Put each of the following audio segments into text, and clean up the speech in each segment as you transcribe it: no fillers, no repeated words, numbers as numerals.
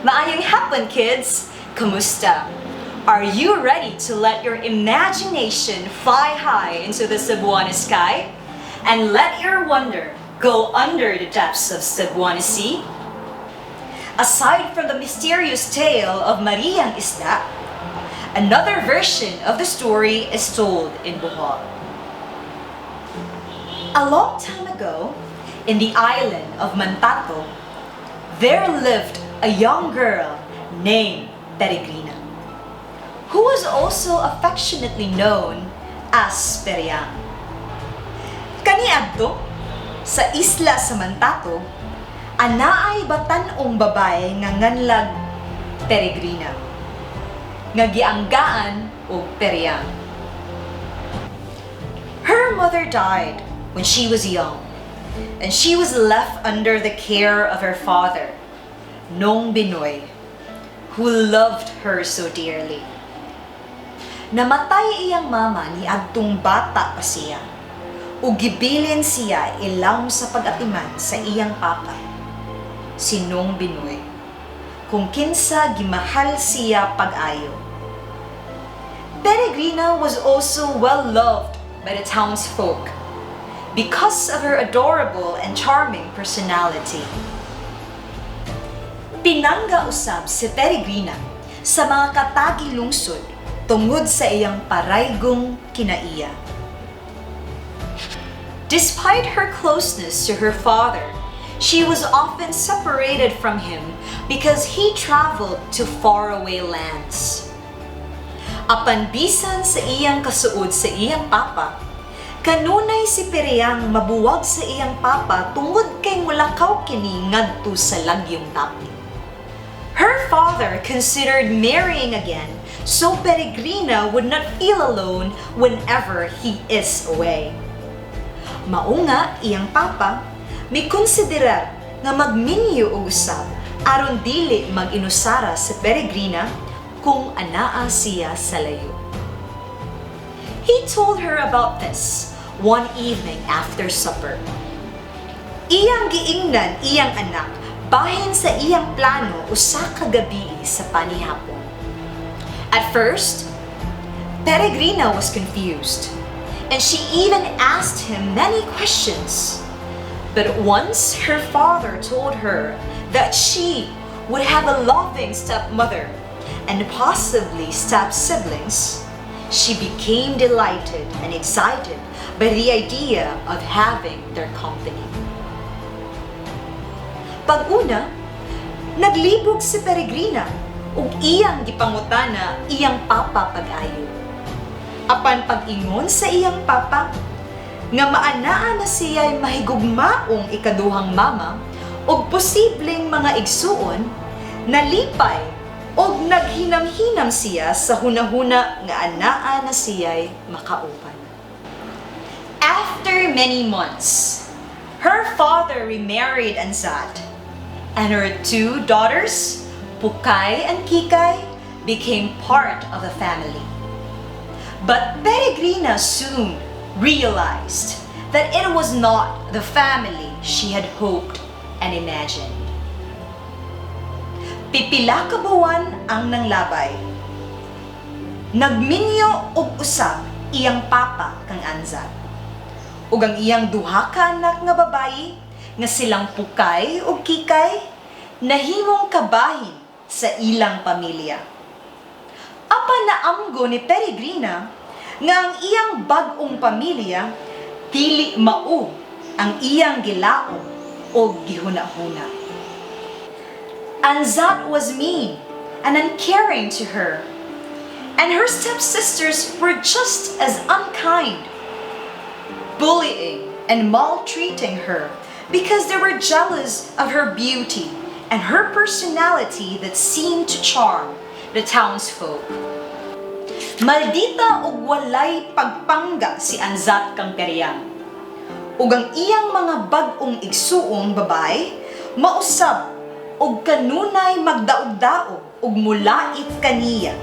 Maayong hapon, kids! Kamusta? Are you ready to let your imagination fly high into the Cebuano sky? And let your wonder go under the depths of Cebuano Sea? Aside from the mysterious tale of Mariang Isda, another version of the story is told in Bohol. A long time ago, in the island of Mantato, there lived a young girl named Peregrina, who was also affectionately known as Periang. Kaniadto, sa isla sa Mantato, anaay batan-ong babae nga nganlag Peregrina, nga gianggaan og Periang. Her mother died when she was young, and she was left under the care of her father, Nong Binoy, who loved her so dearly. Namatay iyang mama niadtong bata pa siya, ug gibilin siya ilawom sa pag-atiman sa iyang papa, si Nong Binoy, kung kinsa gimahal siya pag-ayo. Peregrina was also well loved by the townsfolk because of her adorable and charming personality. Pinangga usab si Peregrina sa mga katagi lungsod tungod sa iyang paraygong kinaiya. Despite her closeness to her father, she was often separated from him because he traveled to faraway lands. Apan bisan sa iyang kasuod sa iyang papa, kanunay si Periang mabuwag sa iyang papa tungod kay mulakaw kini ngadto sa lagyong dapit. Her father considered marrying again so Peregrina would not feel alone whenever he is away. Mao nga iyang papa mikonsiderar nga magminyo og usab aron dili mag-inusara si Peregrina kung anaa siya sa layo. He told her about this one evening after supper. Iyang giingnan iyang anak bahin sa iyang plano usa ka gabii sa panihapon. At first, Peregrina was confused, and she even asked him many questions. But once her father told her that she would have a loving stepmother and possibly step siblings, she became delighted and excited by the idea of having their company. Pag-una, naglibog si Peregrina ug iyang gipangutana iyang papa pag-ayo. Apan pag-ingon sa iyang papa, nga maanaa na siya'y mahigugmaong ikaduhang mama ug posibleng mga igsuon, nalipay ug naghinam-hinam siya sa hunahuna nga anaa na siya'y makauban. After many months, her father remarried Anzat, and her two daughters, Pukay and Kikay, became part of the family. But Peregrina soon realized that it was not the family she had hoped and imagined. Pipila ka buwan ang nanglabay. Nagminyo og usab iyang papa kang Anzat. Ug ang iyang duha ka anak nga babayi nga silang Pukay ug Kikay nahimong kabahin sa ilang pamilya. Apan naamgo ni Peregrina nga ang iyang bag-ong pamilya dili mao ang iyang gilaom o gihuna-huna. Anzat was mean and uncaring to her, and her stepsisters were just as unkind, bullying and maltreating her because they were jealous of her beauty and her personality that seemed to charm the townsfolk. Maldita og walay pagpangga si Anzat kang Periang. Ug ang iyang mga bag-ong igsuong babae mausab og kanunay magdaog-daog ug mulait kaniya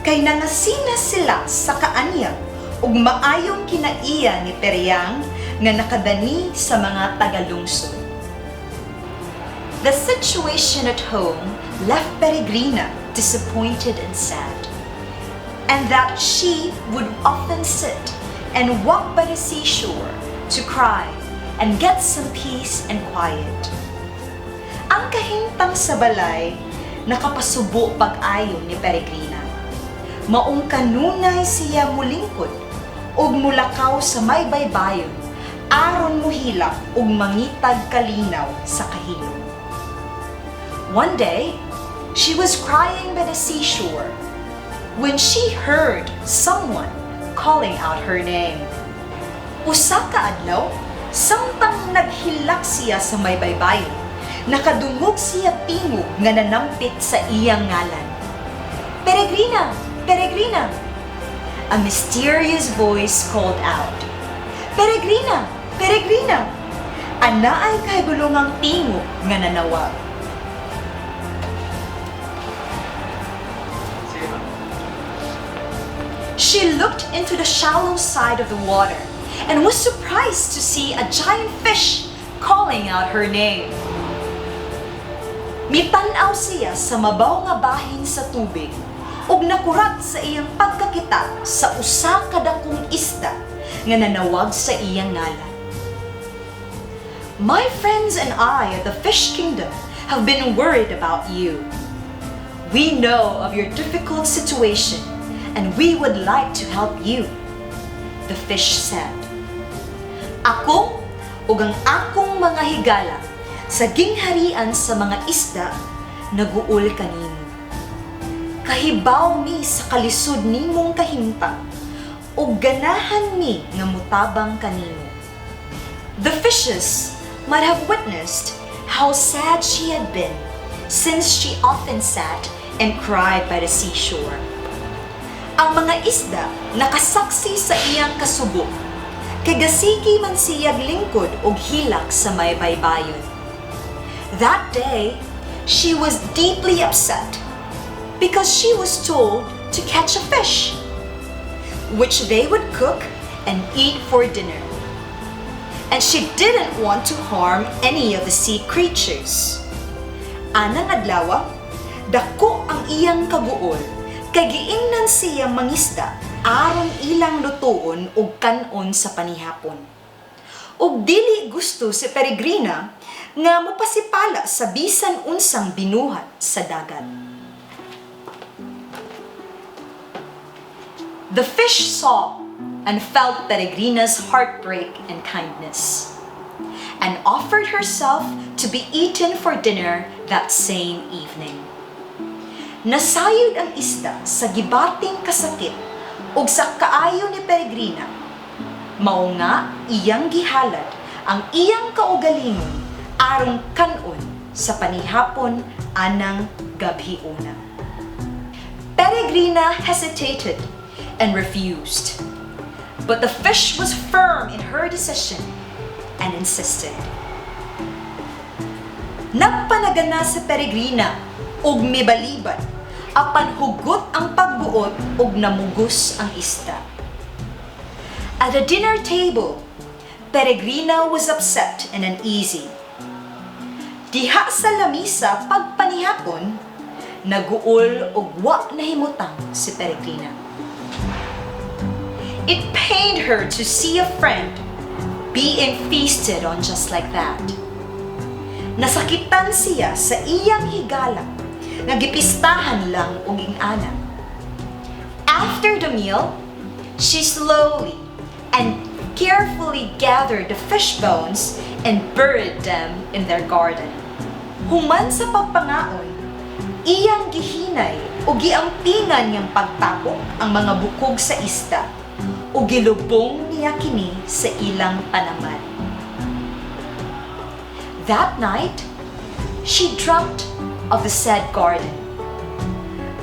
kay nangasina sila sa kaanyag ug maayong kinaiya ni Periang nga nakadani sa mga tagalungsod. The situation at home left Peregrina disappointed and sad, and that she would often sit and walk by the seashore to cry and get some peace and quiet. Ang kahimtang sa balay nakapasubo pag-ayo ni Peregrina. Maong kanunay siya mulingkod ug mulakaw sa may baybayon aron muhilak ug mangitag kalinaw sa kahilom. One day, she was crying by the seashore when she heard someone calling out her name. Usa ka adlaw, samtang naghilak siya sa may baybayon, nakadungog siya tingog nga nanampit sa iyang ngalan. "Peregrina! Peregrina!" A mysterious voice called out. "Peregrina! Peregrina!" Anaay kahibulongang tingog nga nanawag. Sige, ma'am. She looked into the shallow side of the water and was surprised to see a giant fish calling out her name. Mitan-aw siya sa mabaw nga bahin sa tubig ug nakurat sa iyang pagkakita sa usa ka dakong isda nga nanawag sa iyang ngalan. "My friends and I at the Fish Kingdom have been worried about you. We know of your difficult situation and we would like to help you," the fish said. "Ako ug ang akong mga higala sa gingharian sa mga isda naguol kanimo. Kahibaw mi sa kalisod nimong kahimtang ug ganahan mi nga mutabang kanimo." The fishes might have witnessed how sad she had been since she often sat and cried by the seashore. Ang mga isda nakasaksi sa iyang kasubo, kay gasigi man siyag lingkod og hilak sa may baybayon. That day, she was deeply upset because she was told to catch a fish, which they would cook and eat for dinner. And she didn't want to harm any of the sea creatures. Anang adlaw, dako ang iyang kaguol kay giingnan siya mangisda aron ilang lutuon og kan-on sa panihapon. Ug dili gusto si Peregrina nga mopasipala sa bisan unsang binuhat sa dagat. The fish saw and felt Peregrina's heartbreak and kindness, and offered herself to be eaten for dinner that same evening. Nasayod ang isda sa gibating kasakit ug sa kaayo ni Peregrina. Mao nga iyang gihalad ang iyang kaugalingon aron kan-on sa panihapon anang gabhiona. Peregrina hesitated and refused. But the fish was firm in her decision and insisted. Nagpanagana si Peregrina ug mibalibad apan hugot ang pagbuot ug namugos ang isda. At the dinner table, Peregrina was upset and uneasy. Diha sa lamisa pagpanihapon, naguol ug wa nahimutang si Peregrina. It pained her to see a friend being feasted on just like that. Nasakitan siya sa iyang higala nga gipistahan lang og ingana. After the meal, she slowly and carefully gathered the fish bones and buried them in their garden. Human sa pagpangaon, iyang gihinay o giampingan niyang pagtapok ang mga bukog sa isda o gilubong niya kini sa ilang tanaman. That night, she dreamt of the said garden.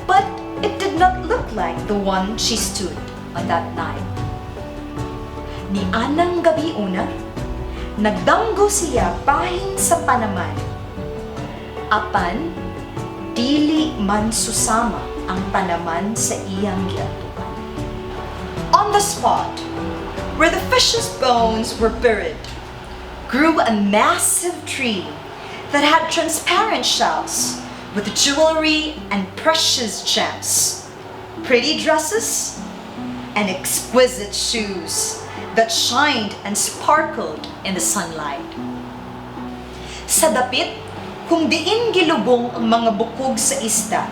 But it did not look like the one she stood on that night. Ni anang gabiuna, nagdamgo siya bahin sa tanaman. Apan, dili man susama ang tanaman sa iyang giadtuan. On the spot where the fish's bones were buried, grew a massive tree that had transparent shells with jewelry and precious gems, pretty dresses, and exquisite shoes that shined and sparkled in the sunlight. Sa dapit, kung diin gilubong ang mga bukog sa isda,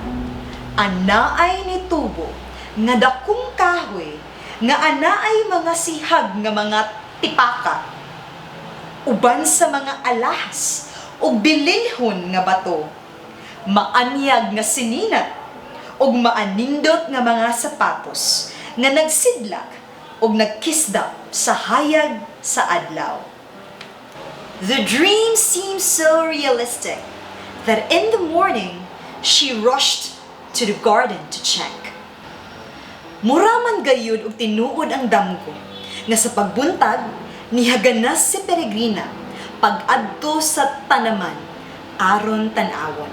anaay nitubo nga dakong kahoy nga anaay mga sihag nga mga tipaka uban sa mga alahas ug bililhon nga bato, maanyag nga sininat ug maanindot nga mga sapatos nga nagsidlak ug nagkisdap sa hayag sa adlaw. The dream seemed so realistic that in the morning she rushed to the garden to check. Mura man gayud og tinuod ang damgo nga sa pagbuntag nihaganas si Peregrina pag-adto sa tanaman aron tan-awon.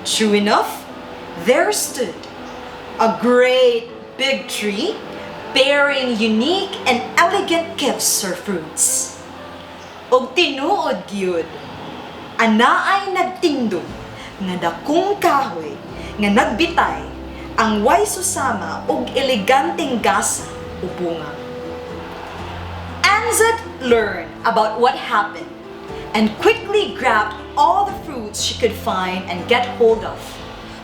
True enough, there stood a great big tree bearing unique and elegant gifts or fruits. Og tinuod gyud, anaay nagtindog nga dakong kahoy nga nagbitay ang way susama og eleganteng gasa o bunga. Anzat learned about what happened and quickly grabbed all the fruits she could find and get hold of.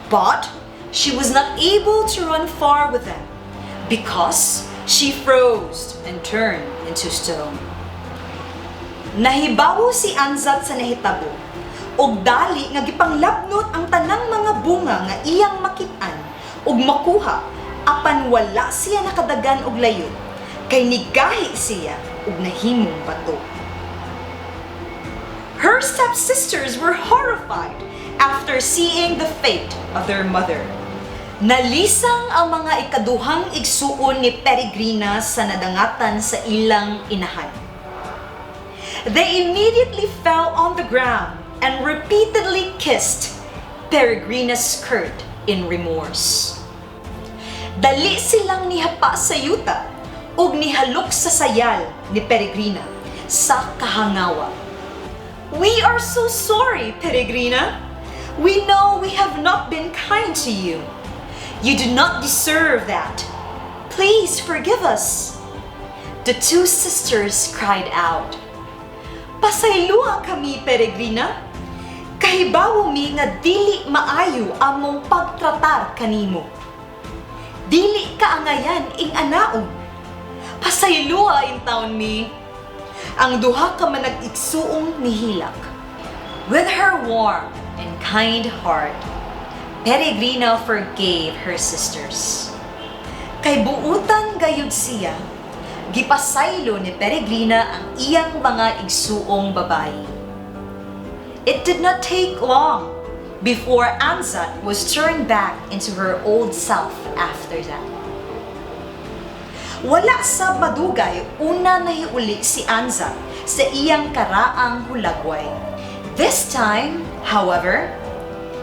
But she was not able to run far with them because she froze and turned into stone. Nahibawo si Anzat sa nahitabo ug dali nga gipanglabnot ang tanang mga bunga nga iyang makit-an ug makuha, apan wala siya nakadagan og layo kay nigahi siya ug nahimong bato. Her stepsisters were horrified after seeing the fate of their mother. Nalisang ang mga ikaduhang igsuon ni Peregrina sa nadangatan sa ilang inahan. They immediately fell on the ground and repeatedly kissed Peregrina's skirt in remorse. Dali silang nihapa sa yuta ug nihalok sa sayal ni Peregrina sa kahangawa. "We are so sorry, Peregrina. We know we have not been kind to you. You do not deserve that. Please forgive us," the two sisters cried out. "Pasayloa kami, Peregrina. Kahibawo mi nga dili maayo among pagtratar kanimo. Dili ka angayan ing-anaon. Pasayloa intawon mi," ang duha ka manag-igsuong nihilak. With her warm and kind heart, Peregrina forgave her sisters. Kay buutan gayud siya, gipasaylo ni Peregrina ang iyang mga igsuong babayi. It did not take long before Anzat was turned back into her old self after that. Wala sa madugay, una nahiuli si Anzat sa iyang karaang hulagway. This time, however,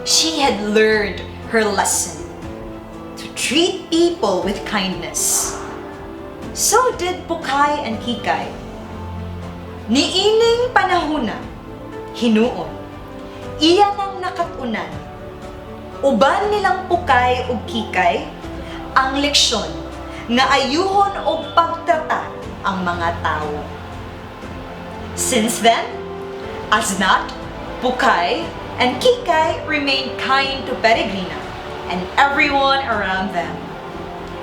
she had learned her lesson to treat people with kindness. So did Pukay and Kikay. Niining panahuna, hinuon, iya nang nakat-unan, uban nilang Pukay ug Kikay, ang leksyon nga ayuhon og pagtratar ang mga tawo. Since then, Aznat, Pukay, and Kikay remained kind to Peregrina and everyone around them.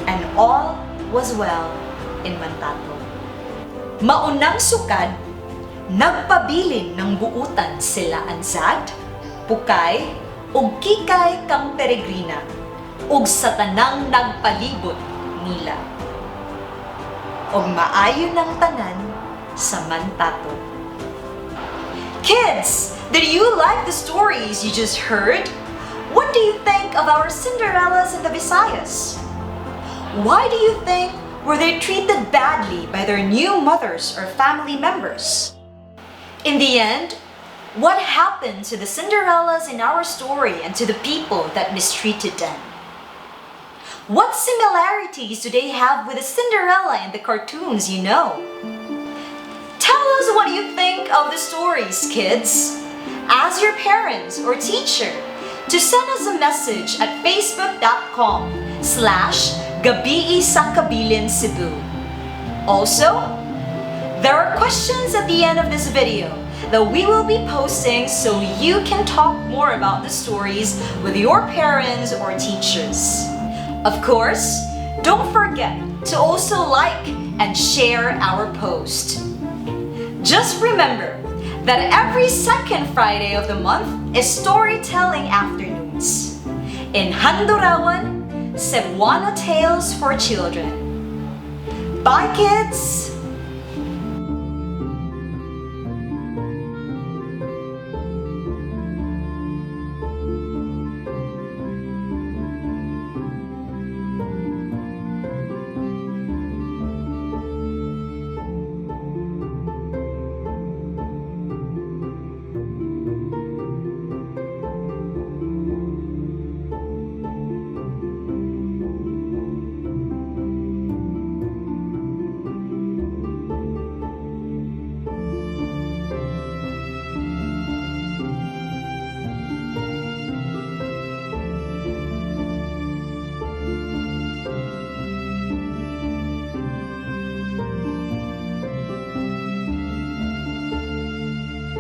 And all was well in Mantato. Maunang sukad, nagpabilin ng buutan sila Anzad, Pukay, ug Kikay kang Peregrina, ug sa tanang nagpalibot nila. Og maayo ng tanan sa Mantato. Kids, did you like the stories you just heard? What do you think of our Cinderellas in the Visayas? Why do you think were they treated badly by their new mothers or family members? In the end, what happened to the Cinderellas in our story and to the people that mistreated them? What similarities do they have with the Cinderella in the cartoons you know? Tell us what you think of the stories, kids. Ask your parents or teacher to send us a message at facebook.com/Gabii sa Kabilin Cebu. Also, there are questions at the end of this video that we will be posting so you can talk more about the stories with your parents or teachers. Of course, don't forget to also like and share our post. Just remember that every second Friday of the month is storytelling afternoons in Handurawan, Cebuano Tales for Children. Bye, kids!